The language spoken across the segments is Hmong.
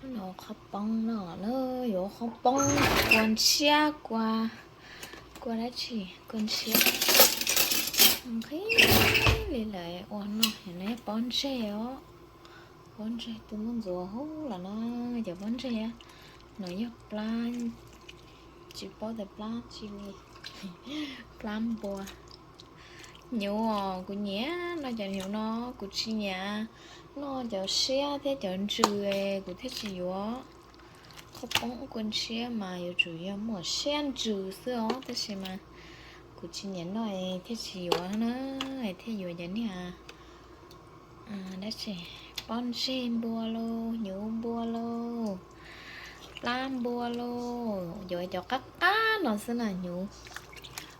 No qhov poob no na, yuav qhov poob kua ntshiab, kua, kua dab tsi, kua ntshiab. Nqhis li lawm ua no, no yog pob ntseg os. Pob ntseg twb muab ntxuav huv lawm na, cov pob ntseg no yog plab, tsis paub tias plab tsi li, plab npua. Hnyuv os, kuv nyiam noj cov hnyuv no, kuv tsis nyiam noj cov siab thiab cov ntsws, kuv thiaj tsis yuav. Qhov poob kua ntshiab mas yuav tsum yog muaj siab ntsws xwb os, tab sis mas kuv tsis nyiam noj thiaj tsis yuav na, thiaj yuav cov niag dab tsi, pob ntseg npua lauj, hnyuv npua lauj, plab npua lauj, yuav cov qab qab no xwb na hnyuv.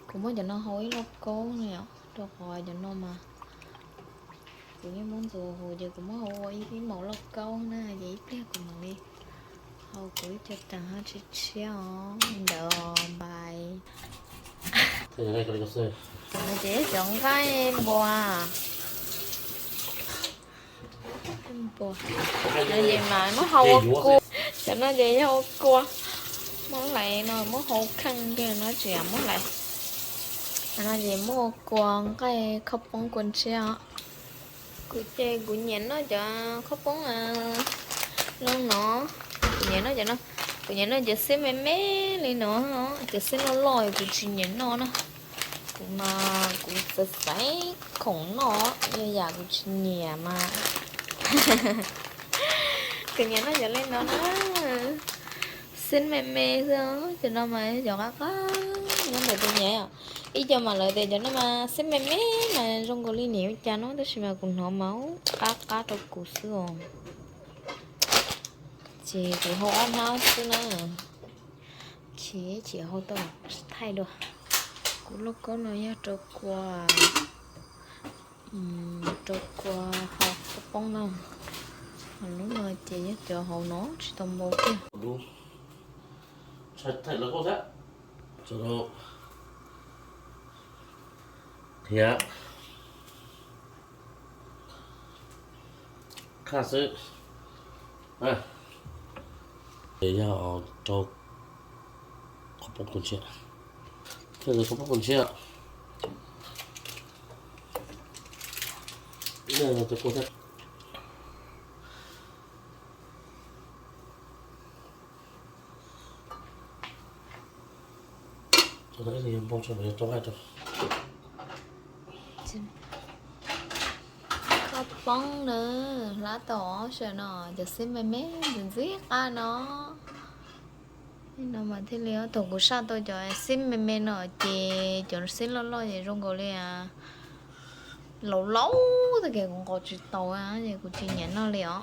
Kuv muab cov no hau ib lauj kaub na, rau qhov cov no mas kuv yeej muab ntxuav huv ces kuv muab hau ua ib maum lauj kaub na, ces ib pliag kuv mam li hau kuv ib co taag hab tshiab tshiab os. Li ntawd npais. Ces cov nqaij npua, npua no ces mas muab hau ua kua, cov no ces yog ua kua, muab hlais no muab hau kheej kiag no tsis muab hlais. No ces muab ua kua nqaij khaub poob kua ntshiab os. Kuv ces kuv nyiam noj cov khaub poob no no, kuv nyiam noj cov no, kuv nyiam noj cov xib me me li no, cov xib loj loj kuv tsis nyiam noj na. Kuv mas kuv xaiv xaiv khoom noj, yog yam kuv tsis nyiam mas kuv nyiam noj cov li no na. Xib me me xwb, cov no mas yog cov qab qab, nyob ntawm tus nyiam. Ib co mas lawv tias cov no mas xib me me mas zoo nkaus li niam ua cas no, tab sis mas kuv hnov mas qab qab rau kuv xwb os. Ces kuv hau ob hnab xwb na, ces tsis hau tau, thaij dua. Kuv lauj kaub no yog rau kua, rau kua hau khaub poob no. Ho lub no ces yog cov hauv no tsis tau npau tiag. Qhia, qhia xwb. Ces yog rau khaub poob kua ntshiab, khaub poob kua ntshiab. Khaub poob na, hlab tau ob sawv no, cov xib me me ntxim ntxim qab no. No mas thiaj li thaum kuv saj tau cov xib me me no ces cov xib loj loj ces zoo nkaus li laus laus tag kiag kuv nqos tsis tau ces kuv tsis nyiam noj li os.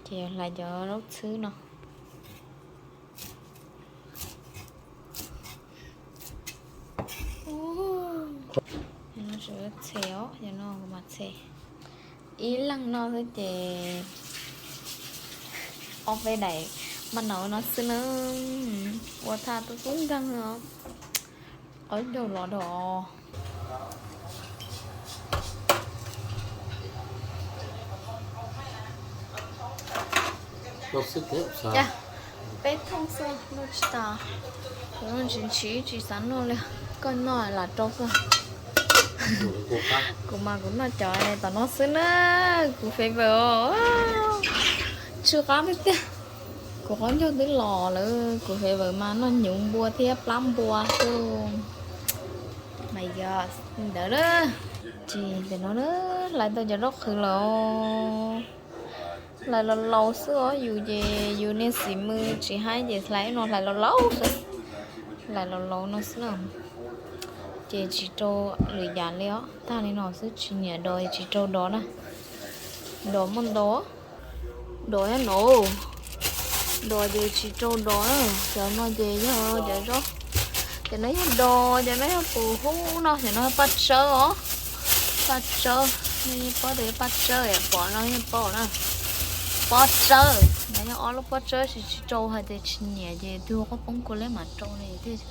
Ces hlais cov zaub txhwb no. Txhe os, yog no kuv mas txhe ib leeg noj xwb ces ob peb daim maj nau no xwb na. Ua thaj tub tub nkeeg os. Qaub ncaug los dog. Peb thooj xwb, noj tsis tas. Kuv noj tsis ntshiv, tsis xav noj li. Koj noj lam rau xwb. Kuv mas kuv noj cov tom no xwb na. Kuv favorite os. Tsw qab tiag tiag. Kuv qaub ncaug twb los lawm, kuv favorite mas noj hnyuv npua thiab plab npua xwb. Mas yog li ntawd na, ces ntawm no na, hlais tau cov zaub qhwv lawm. Hlais laus laus xwb os, yus ces yus niag xim mws tsis haib ces hlais no hlais laus laus xwb. Hlais laus laus no xwb na. Ces tsis rau lwm yam li os, tag li no xwb, tsis nyiam dos tsis rau dos na. Dos muaj ntau, dos nyob no, dos ces tsis rau dos na. Cov no ces yog cov zaub, cov no yog dos, cov no yog pus hub no, cov no paj tsawb os. Paj tsawb, nej yeej paub tias paj tsawb, pom no yeej paub na. Pob tsawb, no yog ob lub pob tsawb, tsis, tsis rau hais tias tsis nyiam ces twb ua qaub poob kua liab mam rau li thiaj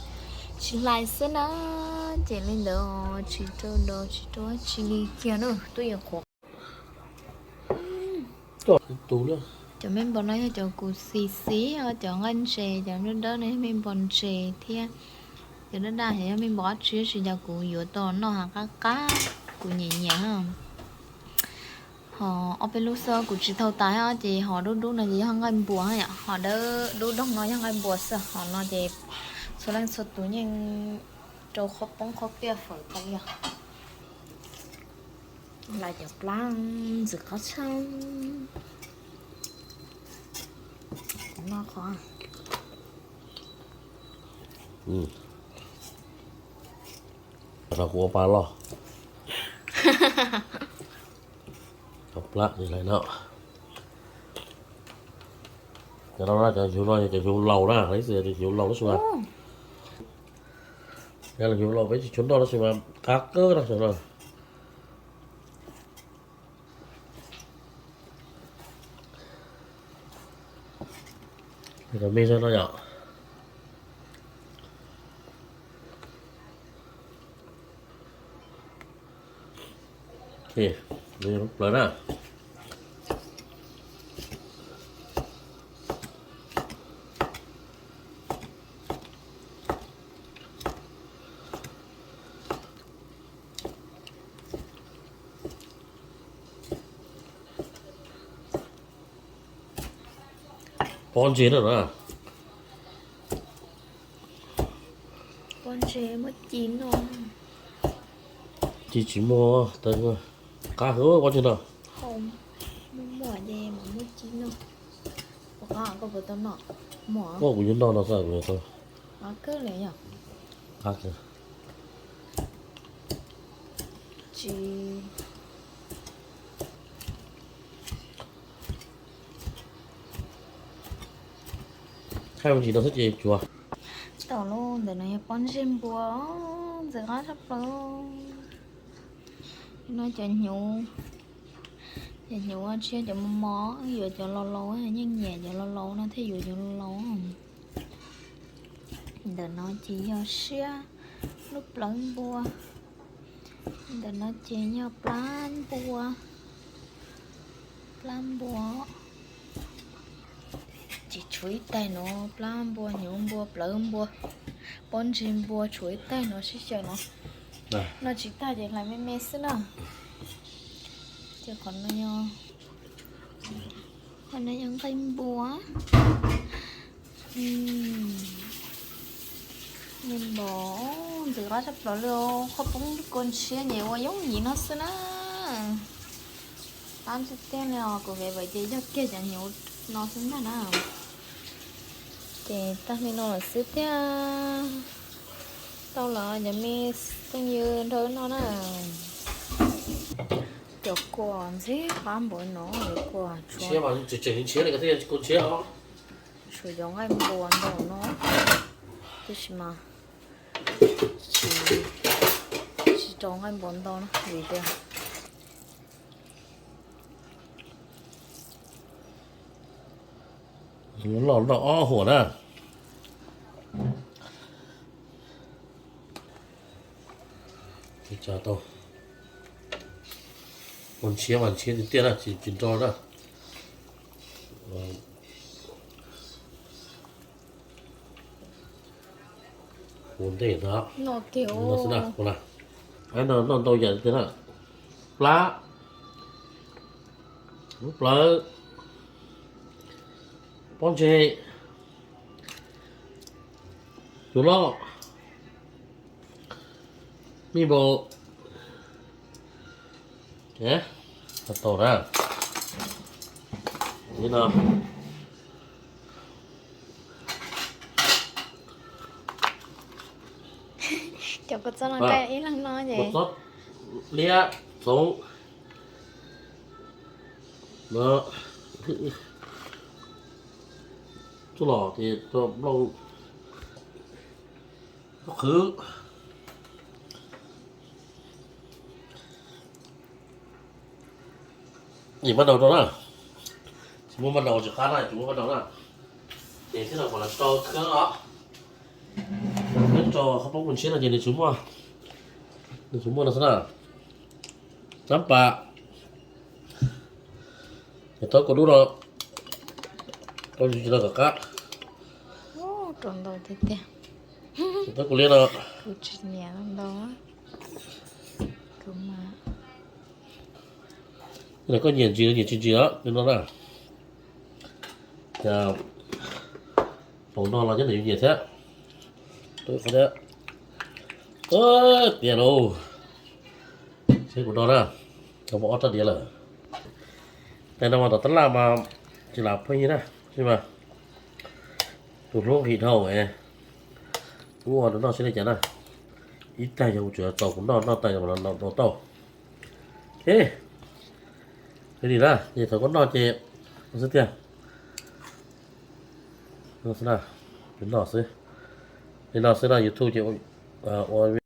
tsis hlais xwb na. Ces li ntawd tsis rau dos tsis rau dab tsi li kiag na, twb yeej qhuav. Tus na. Cov me npos no yog cov kuv xis xis, cov nqaij ntses, cov dawb dawb no yog me npos ntses thiab. Cov daj daj yog me npos qab tsi, tab sis cov kuv yuav tau noj qab qab, kuv nyiam nyiam. Ho ob peb lub xwb kuv tsis tau tas, ces ho dub dub no ces yog nqaij npua, ho dawb dub doog no yog nqaij npua xwb. Ho no ces txhua leej txhua tus yeej rau qhaub poob qhaub piaj fawm tau yog. Lawv cov plab ntxim qab tshaj no qhov. Los kuv ua pa loj. Cov plab li no. Cov no cov hnyuv no yog cov hnyuv laus na, cov hnyuv laus tab sis mas, yog hnyuv laus peb tsis tshua noj tab sis mas qab kawg no. Cov me no yom. Lub plawv na. Pob ntseg no na. Pob ntseg muaj ci no. Ci tsis muaj, qab hwv pob ntseg no. Muaj muaj ces mam muaj ci no. Ua qab koj puas tau noj? Muaj. Koj kuv yuav noj no xwb kuv yuav tau. Qab kawg li yom. Qab kawg. Tsis Thaij me ntsis no xwb ces tsuav. Tau lauj, ntawm no yog pob ntseg npua, ntxim qab tshaj plaws. No cov hnyuv, cov hnyuv tsis yog cov mos mos, yuav cov laus laus, yeej nyiam cov laus laus no thiaj yuav cov laus laus. Ntawm no ces yog siab, lub plawv npua. Ntawm no ces yog plab npua. Plab npua. Ces tshuav ib taig no, plab npua, hnyuv npua, plawv npua, pob ntseg npua, tshuav ib taig no sib xyaw no. Noj tsis tag ces hlais me me xwb na. Ces qhov no yog, qhov no yog nqaij npua. Me npos, ntxim qab tshaj plaws li, qhov poob kua ntshiab nyem ua yooj yim no xwb na. Qab tiag tiag li os, kuv vev vawm ces yog kiag cov hnyuv no xwb ntag na. Ces tag li no lawm xwb thiab. Tau los cov me phooj ywg nrog wb noj na. Cov kua ntxim qab npaum no, cov kua tshuav, tshuav cov nqaij npua ntau no, tab sis mas tsis, tsis rau nqaij npua ntau na vim tias loj noj ob huam na. Tau ua ntshiab mas ntshiab tiag tiag na, tsis nro na. Ua ntej no, no xwb na, no noj ntau yam tiag na. Plab, lub plawv, pob ntseg, hnyuv loj, mij npaum, tau na. Li no, cov kua txob no, kua txob liab txoov no, txuj lom ces nplooj qhwv. Nyiam paj daus rau na. Tsis muaj paj daus tsis qab na, tsis muaj paj daus na. Ces thiab no kom los rau khwb os. Khwb rau qhov poob kua ntshiab no ces nws tsis muaj, nws tsis muaj no xwb na. Tab pas, ces tau kua dub no. Tsis tau kom qab. Rau ntau tiag tiag. Tab kuv liab no. Kuv tsis nyiam ntau. Kuv mas. Koj nyiam ntsis los nyiam tsis ntsis os, li no na. Ces hauv no los nyob ntawm yus nyiam thiab. Qhov thiab. Tiag lauj. Seb kuv no na, tau muaj ob rab diav lawm. Tais no mas tom tab laj mas tsis lam pheej yig na, tab sis mas tus hlub nqhis dhau es kuv ua rau noj seb li cas na. Ib tag yog kuv tseem txaus kuv noj, noj tag yog los tau. Ok, li na, ces thaum koj noj ces xwb tiag. Noj xwb, li no xwb na, YouTube ces ua